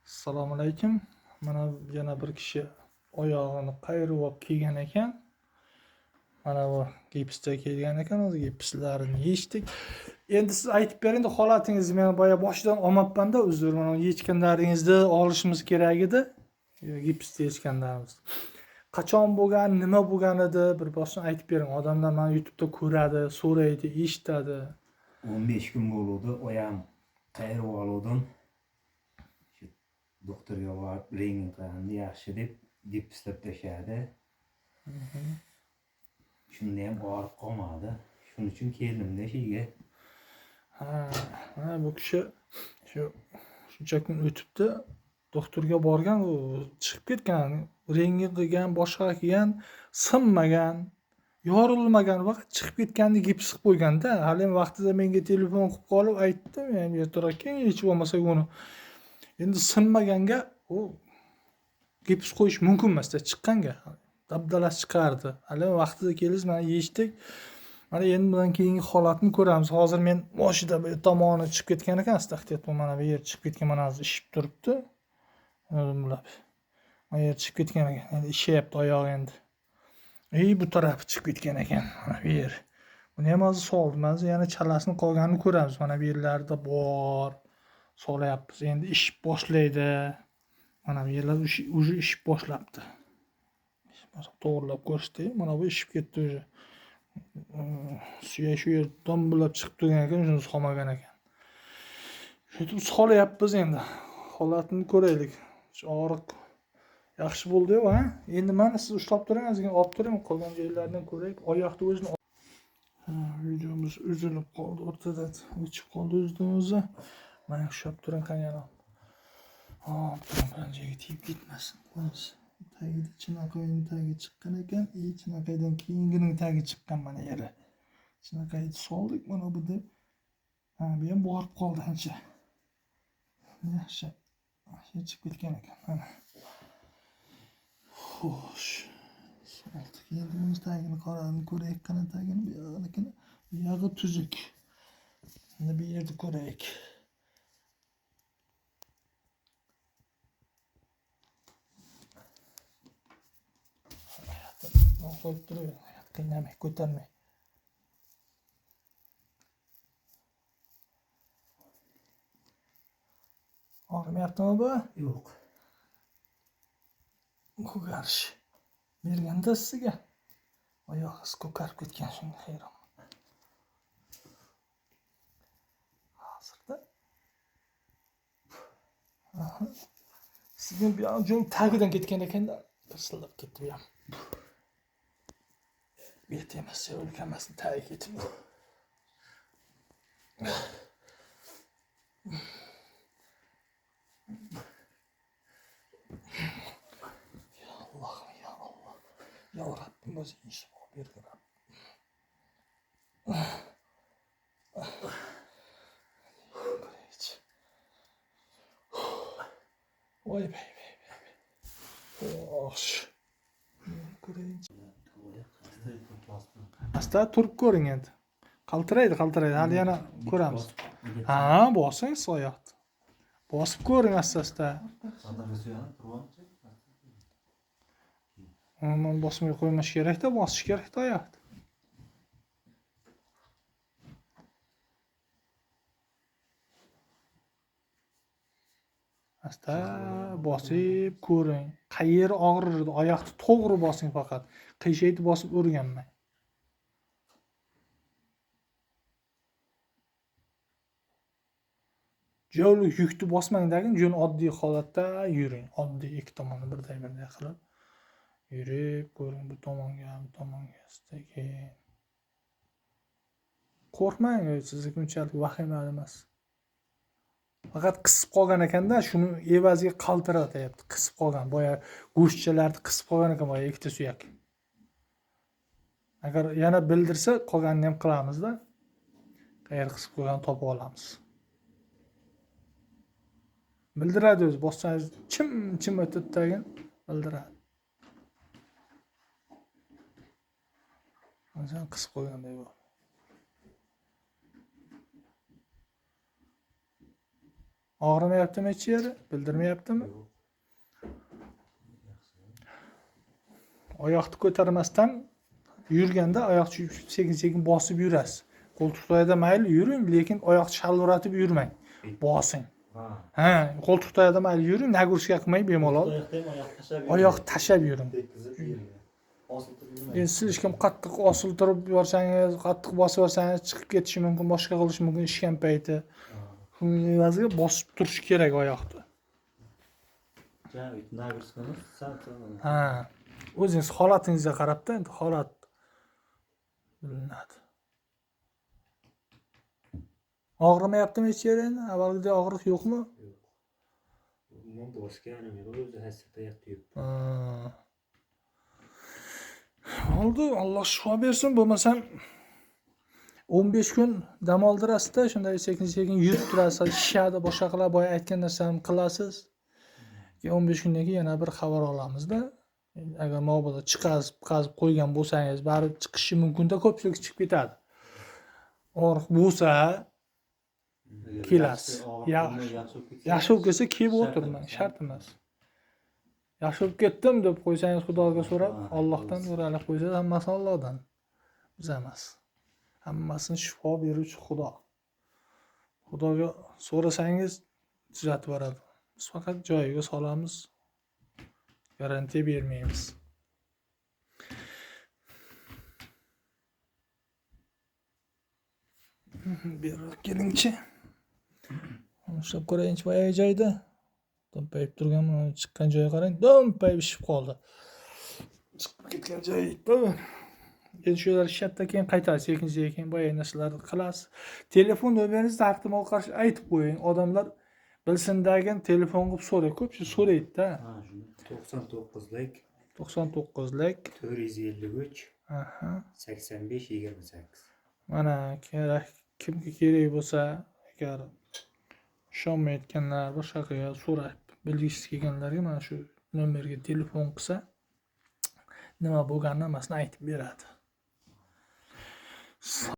Assalomu alaykum. Mana yana bir kishi oyog'ini qayirib olib kelgan ekan. Mana bu gipsda kelgan ekan, o'zi gipslarini yechdik. Endi siz aytib bering holatingizni. Men boya boshidan olmabman-da, uzr. Mana yechganlaringizni olishimiz kerak edi. Gipsda yechganlarimiz. Qachon bo'lgan, nima bo'lgan edi, bir boshdan aytib bering. Odamlar meni YouTube'da ko'radi, so'raydi, eshitadi. 15 kun bo'ldi, oyam qayirib oldim. Shu doktorga borib rengin qilganda yaxshi deb gipslab tashladi. Shunda ham og'riq qolmadi. Shuning uchun keldimda shu yerga. Ha, bu kishi shu shuncha kun o'tibdi, doktorga borgan, u chiqib ketgan, rengi qilgan, boshqa qilgan, sinmagan, yorilmagan, faqat chiqib ketganini gips qilib qo'yganda. Hali ham vaqtida menga telefon qilib qolib aytdim, men ertaroq keyin hech bo'lmasa uni. Endi sinmaganga u gips qo'yish mumkin emasda, chiqqanga. Dabdalasi chiqardi. Hali ham vaqtida keldingiz, mana yechdik. Mana endi bundan keyingi holatni ko'ramiz. Hozir men boshida bu tomoni chiqib ketgan ekan, ehtiyot bo'l, mana bu yer chiqib ketgan, mana hozir ishib turibdi. Bular. Mana yer chiqib ketgan ekan. Endi ishayapti oyog'i endi. Ey, bu tarafi chiqib ketgan ekan. Mana bu yer. Buni ham hozir soldim. Hozir yana chalasini qolganini ko'ramiz. Mana bu yerlarda bor. Solyapmiz. Endi ishib boshlaydi. Mana bu yerlar уже ishib boshlabdi. To'g'rilab ko'rishdi. Mana bu ishib ketdi уже. Suyak shu yer dombilab chiqib turgan ekan, shuni solmagan ekan. Shuni solyapmiz endi. Holatini ko'raylik. Shu og'riq yaxshi bo'ldi-yu, ha? Endi mana siz ushlab turing, ozgina olib turing, qolgan joylarini ko'raylik. Oyoqni o'zini. Ha, videomiz uzilib qoldi, o'rtada o'chib qoldi o'zidan-o'zi. Mana ushlab turing, qani. Hop, turing, joyga tegib ketmasin. Qo'yamiz. Tagida chinaqayning tagi chiqqan ekan, chinaqaydan keyingining tagi chiqqan mana yeri. Chinaqayni soldik mana bu deb. Ha, bu ham borib qoldi ancha. Yaxshi. Yaxshi chiqib ketgan ekan. Mana. Xo'sh. Soldik. Endi buni tagini qaraylik, ko'raylik, qani tagini, bu yog'inikini. Bu yog'i tuzuk. Endi bu yerni ko'raylik. Qo'yib turavering, qiynamay, ko'tarmay. Og'rimayaptimi bu? Yo'q. Ko'garish berganda sizga oyog'ingiz ko'karib ketgan, shunga hayronman. Hozirda. Aha. Sizning bu yog'i jo'ng tagidan ketgan ekanda, tirsillab ketdi bu ham. Bet emas, o'lkamasini tagi ketibdi. Ya Allohim, ya Alloh. Ya Rabbim, o'zing shifo bergin Rabbim. Voy bey bey bey. Xo'sh. Ko'raylik. Asta turib ko'ring endi. Qaltiraydi, qaltiraydi. Hali yana ko'ramiz. Ha, bosing oyoqni. Bosib ko'ring asta-asta. Umuman bosmay qo'ymash kerakda, bosish kerakda oyoqni. Asta bosib ko'ring. Qayeri og'rirdi? Oyoqni to'g'ri bosing faqat. Qiyshaytib bosib o'rganmang. Jo'lik yukni bosmang degin, jo'n oddiy holatda yuring. Oddiy ikki tomonni birday-birday qilib yurib ko'ring, bu tomonga, bu tomonga, sekin. Qo'rqmang, sizniki unchalik vahimali emas. Faqat qisib qolgan ekanda, shuni evaziga qaltiratyapti. Qisib qolgan, boya go'shtchalarni qisib qolgan ekan, boya ikkita suyak. Agar yana bildirsa, qolganini ham qilamizda. Qayer qisib qo'yganini topib olamiz. Bildiradi o'zi, bossangiz chim chim o'tib tagin bildiradi. Masalan, qisib qo'yganday bo'ldi. Og'rimayaptimi hech yeri? Bildirmayaptimi? Yo'q. Oyoqni ko'tarmasdan yurganda oyoqni sekin sekin bosib yurasiz. Qo'ltiqtayoqda mayli yuring, lekin oyoqni shalviratib yurmang. Bosing. Ha. Ha, qo'ltiqtayoqda mayli yuring, нагрузка qilmang bemalol. Oyoqda ham oyoq tashlab Oyoq tashlab yuring. Tekizib yerga. Osiltirib yurmang. Endi слишком qattiq osiltirib yuborsangiz, qattiq bosib yuborsangiz chiqib ketishi mumkin, boshqa qilishi mumkin ishgan payti. Shuning evaziga bosib turish kerak oyoqni. Ja, нагрузка ni sal sal. Ha. O'zingiz holatingizga qarabda, endi holat bilinadi. Og'rimayaptimi hech yeri endi? Avvalgidek og'riq yo'qmi? Yo'q. Umuman bosganim yo'q, o'zi hassa tuyib. Ha. Oldi, Alloh shifo bersin, bo'lmasam 15 kun dam oldirasizda, shunday sekin-sekin yurib turasiz, shishadi, boshqa qiladi, boya aytgan narsamni qilasiz. Keyin 15 kundan keyin yana bir xabar olamizda. Agar mabodo chiqazib, qazib qo'ygan bo'lsangiz, baribir chiqishi mumkin-da, ko'pchilik chiqib ketadi. Og'riq bo'lsa, kelasiz. Yaxshi, Yaxshi. yaxshi bo'lib ketsa. Yaxshi bo'lib ketsa kelib Shart o'tirmang, emas. Shart emas. Yaxshi bo'lib ketdim deb qo'ysangiz Xudoga so'rab, Ha, Allohdan to'g'risi. so'ralib qo'ysangiz, hammasi Allohdan. Biz emas. Hammasini shifo beruvchi Xudo. Xudoga so'rasangiz tuzatib yuboradi. Biz faqat joyiga solamiz. Garantiya bermaymiz. Beriroq kelingchi. Ushlab ko'rayinchi boyagi joyda. Do'mpayib turgan, mana chiqqan joyi qarang, do'mpayib ishib qoldi. Chiqib ketgan joyi bu. Endi shular ishlatdan keyin qaytasiz, sekin sekin boyagi narsalarni qilasiz. Telefon nomeringizni ehtimol qarshi aytib qo'ying. Odamlar bilsindagin telefon qilib so'raydi. Ko'pchilik so'raydi-da. Ha, shuni. 99lik 99lik 453 Aha. 85 28. Mana kerak, kimga kerak bo'lsa, agar ishonmayotganlar, boshqa qilgan so'rab bilgisi kelganlarga mana shu nomerga telefon qilsa, nima bo'lganini hammasini aytib beradi.